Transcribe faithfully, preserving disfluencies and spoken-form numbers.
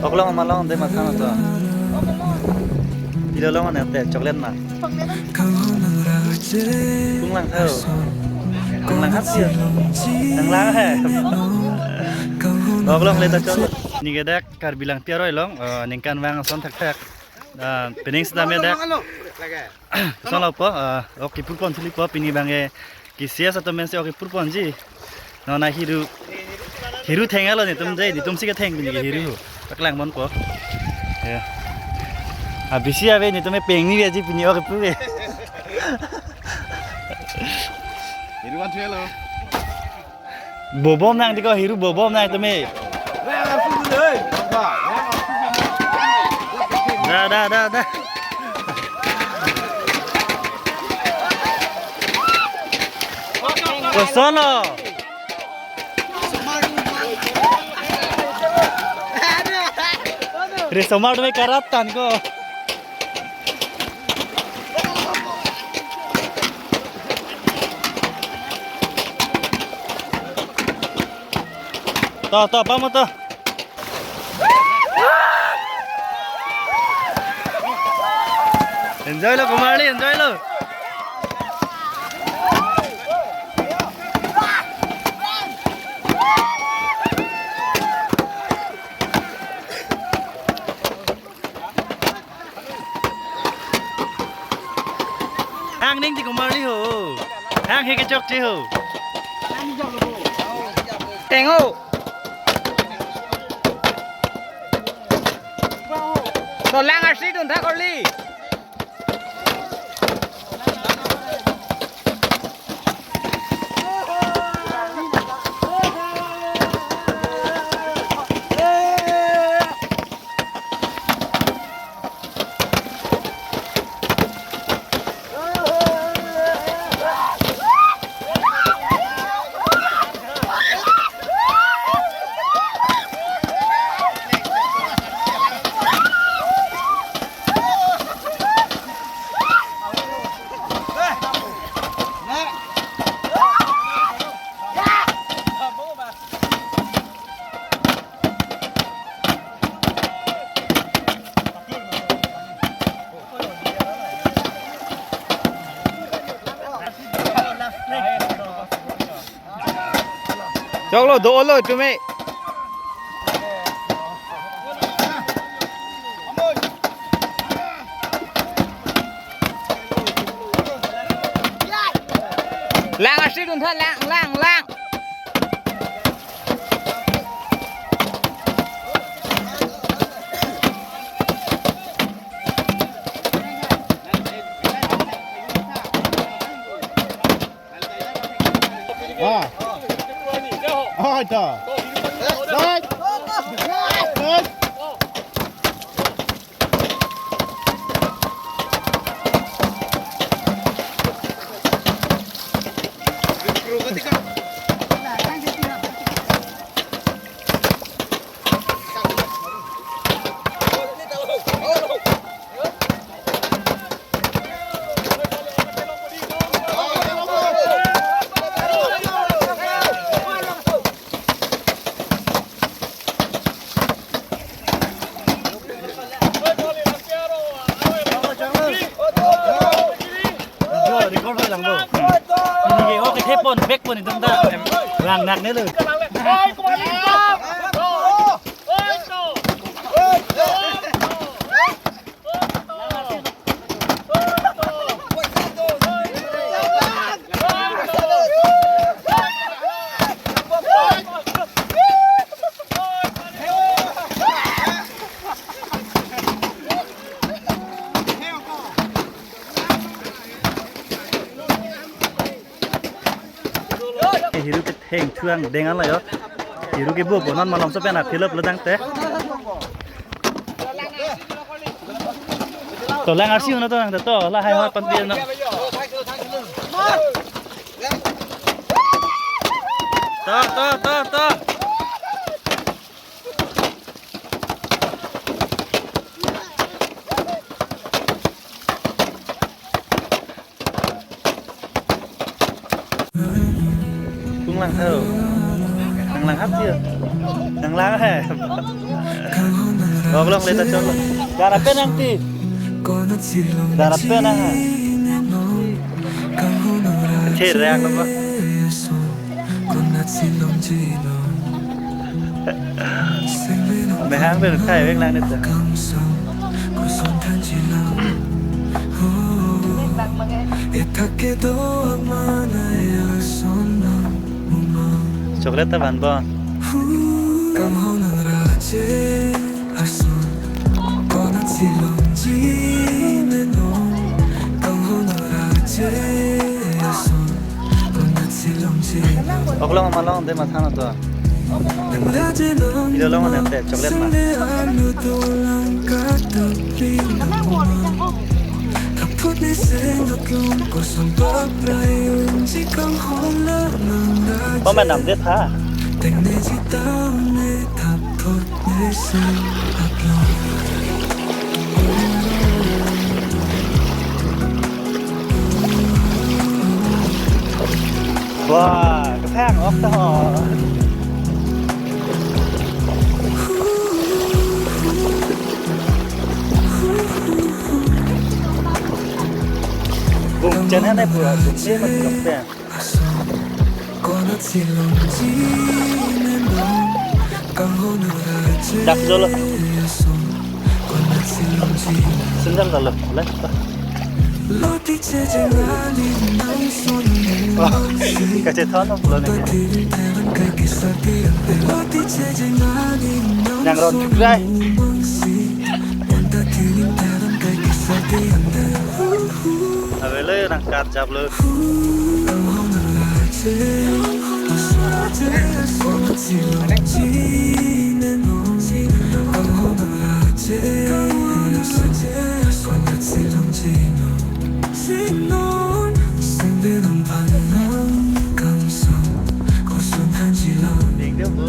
Oklong malong de matha to. Pilo long ne te chocolate na. Kung lang tho. Kung lang hat sih. Nang lang he. Oklong le ta cholo. Ni ke dak Karbi Langpi aroi along, eh, ningkan vang ason thakthak. Eh, pening sita me dak. Solo po, eh, ok kipur pon thili po pini bang ke K C S atum pensi ok kipur ponji. Non na hiru, hiru theng alo netum je, netum si ketheng pini ke hiru. Paklang ponpo. Ya. Abisi ave netum pengni veji pini ok kipur ve. Hiru kan thelo. Bobom nang tiko hiru bobom nang tumi. Da, da, da, da. Kosono. Risomar tumi karap tan ko. To, to, pamo to. Enjoy lo, Kumarli, enjoy lo. Hang ning ti Kumarli ho. Hang he kechok che ho. Tengo. To lang arsi dun tha korli. Choklo, do lo, tumi. Lang arsi dun tha, lang, lang, lang. Ah. Ah, ita. Right. Right. Video record lang do. Ini ke, oh, kethepon, back pon itum ta. Em, lang nak ne lo. Hiru ketheng thuang deng an lo yo. Hiru ke bo bonon malom so pen a fill up lo dang te. To lang arsi uno to nang to lahai hot pan pi no. To, to, to, to. Kung lang tho. Nang lang hat sih. Nang lang he. Oklong le ta cholo. Gara pen ang ti. Gara pen ang. Che reak lo ba. Mehang pen khai vek lang neta. Chocolate ta van ba. Oklong malong de mathan to. Ilo long ne te chocolate ma. Ko ma nam de tha. Wah, kethang ok to. Bung chen ha ne pura bung se mat lok pen. Dak jolo. Sendal dalo, le. Wah, kachethan pulo ne. Nang ron krai. Avelo nang karjap lo. Ding dia, Bu.